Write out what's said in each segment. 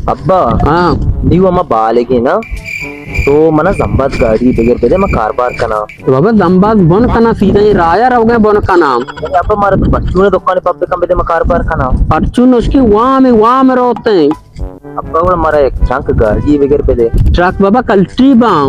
ابا، ہاں۔ نیو ہما بالگے نا، تو منا زمباد گاڑی بگر بدے، ما کاربار کناں۔ بابا، زمباد بن کناں، سیدھا اے راہ ءَ روگے بن کناں۔ ارے ابا، مارا تو پرچون دکان پپ کم بدے، ما کاربار کناں۔ پرچون اس کی وام، وام روتے ہیں۔ ابا، گڑا مارا یک چنک گاڑی بگر بدے۔ ٹرک بابا کلٹی باں۔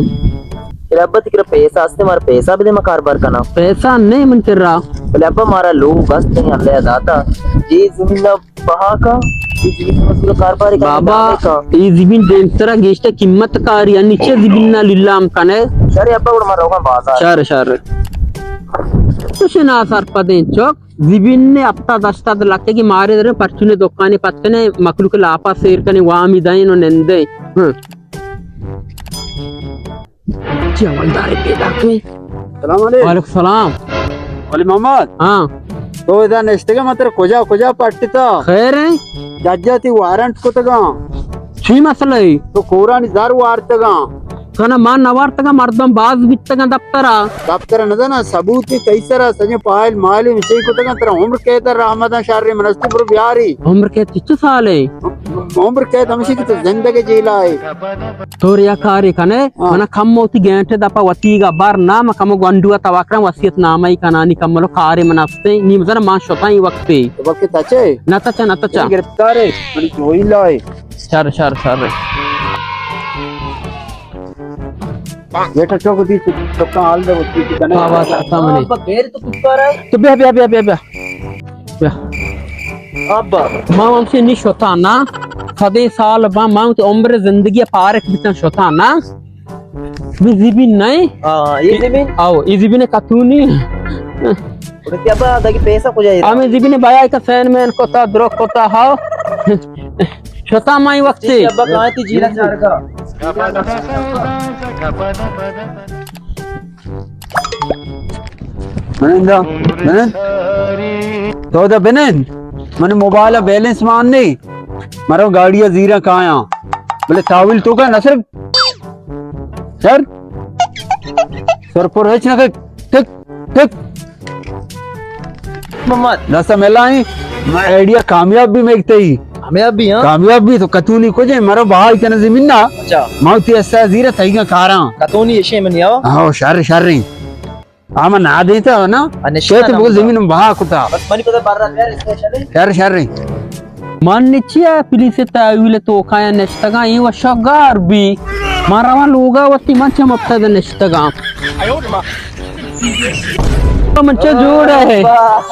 ارے ابا، تئی کرا پیسہ ہستے، مارا پیسہ بدے، ما کاربار کناں۔ پیسہ نہیں من کرا۔ بلے ابا، مارا لوگ ہستے، اللہ داتا۔ یہ زمین بہا کا، یہ زمین مزدور کاربار کا، بابا، دعوے کا۔ یہ زمین دیمترا گیشتر قیمت کاری، یعنی چہ زمین نہ لیلام کنے۔ شر ابا، گڑا ما روگاں بازار۔ شر، شر۔ تو شنا سرپدیں چک، زمین نے ہفتاد ہشتاد لکھ کی مارے درے، پرچون دکانے پت کنے، مخلوق لاپا سیر کنے، وامی دائیں و نندے۔ ہاں۔ چی حوالدار پیدا کن۔ سلام علیکم۔ وعلیکم سلام۔ ولی محمد۔ ہاں۔ تو ادا نشتگا، من ترا کجا کجا پٹتا۔ خیر ہے؟ ججا تی وارنٹ کتگا۔ چی مسئلہ ہے؟ تو کورانی زر وارتگا۔ کنا ما نوارتگا، مردم باز بیتگا دفترا۔ دفتر نہ دنا، ثبوت تئی سرا، سجے پائل مائل مچے کتگا، ترا عمر قید رحمدان شر من است، برو بیاری۔ عمر قید چچو سال ہے؟ عمر قید ہمشی کہ تو زندگ جیلا ہے۔ تو ریا کارے کنے، ہاں۔ منا کم ہوتی گھنٹے دپا وتیگا بار نام کمو گونڈو توکرا وصیت نامہ ای کنانی کملو کارے من استے، نیم زن ما شتائی وقتے۔ تو بلکہ تچے؟ نہ تچا، نہ تچا۔ گرفتار ہے، من جوئی لائے۔ شر، شر، شر۔ بیٹا چوک دی چکا حال دے وتی کنے۔ ہاں، بس، آسان منی۔ ابا، بیر تو کچھ کر رہا ہے؟ تو بیا، بیا، بیا، بیا، بیا۔ بیا۔ ابا۔ ما ہم سے نی شتا نا۔ صدے سال با ما تو عمر زندگی پارک بیتن شتا نا۔ بھی زبین نہیں؟ ہاں، یہ زمین؟ آؤ، یہ زبین کتونی۔ اور کیا با، دگی پیسہ کجا ہے؟ ہمیں زبین بیا کا سین مین کوتا، درو کوتا، ہاؤ۔ شتا مائی وقتی۔ ابا کہاں تھی جیلا چار کا؟ بنند، بنند۔ تو دا بنند۔ من موبائل بیلنس مان نہیں۔ مرو گاڑی زیرا کایا۔ بلے تاویل تو کا نصر۔ سر۔ سر پر ہچ نہ کر۔ ٹک، ٹک۔ محمد۔ دستا ملائیں، میں آئیڈیا کامیاب بھی میں تئی۔ کامیاب بھی، ہاں؟ کامیاب بھی تو کتونی کجے، مرو بہا کنا زمین نا۔ اچھا۔ ما تی اسا زیرا تئیگا کاراں۔ کتونی اشے من یاو؟ ہاں، شر، شر رہی۔ آ من نہ دیتا نا۔ انشاءاللہ۔ تو بگو زمین بہا کتا۔ بس منی پتہ بار رہا، خیر، اس میں چلے۔ شر، شر رہی۔ من نچیا پولیس تحویل توکایا نشتگاں، اے وشا گار بی۔ من رواں لوگا وتی، من چہ مبتدا نشتگاں۔ من چہ جوڑ ہے۔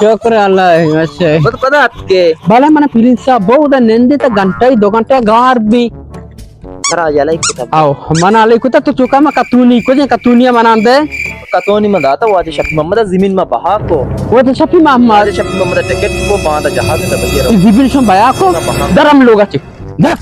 شکر اللہ ہے، اچھا۔ بس پدا اتکے۔ بلے من پولیس صاحب بہت نندی تا گھنٹہ دو گھنٹہ گار بی۔ ترا یلہ کتا۔ آؤ، من علی کتا تو چوکا ما کتونی، کجے کتونی منان دے؟ کتونی من داتا واجہ شفیع محمد زمین ما بہا کو۔ واجہ شفیع محمد؟ واجہ شفیع محمد ٹکٹ کو باندا جہاز تا بجے رو۔ زمین شم بیا کو؟ درم لوگا چی۔ در۔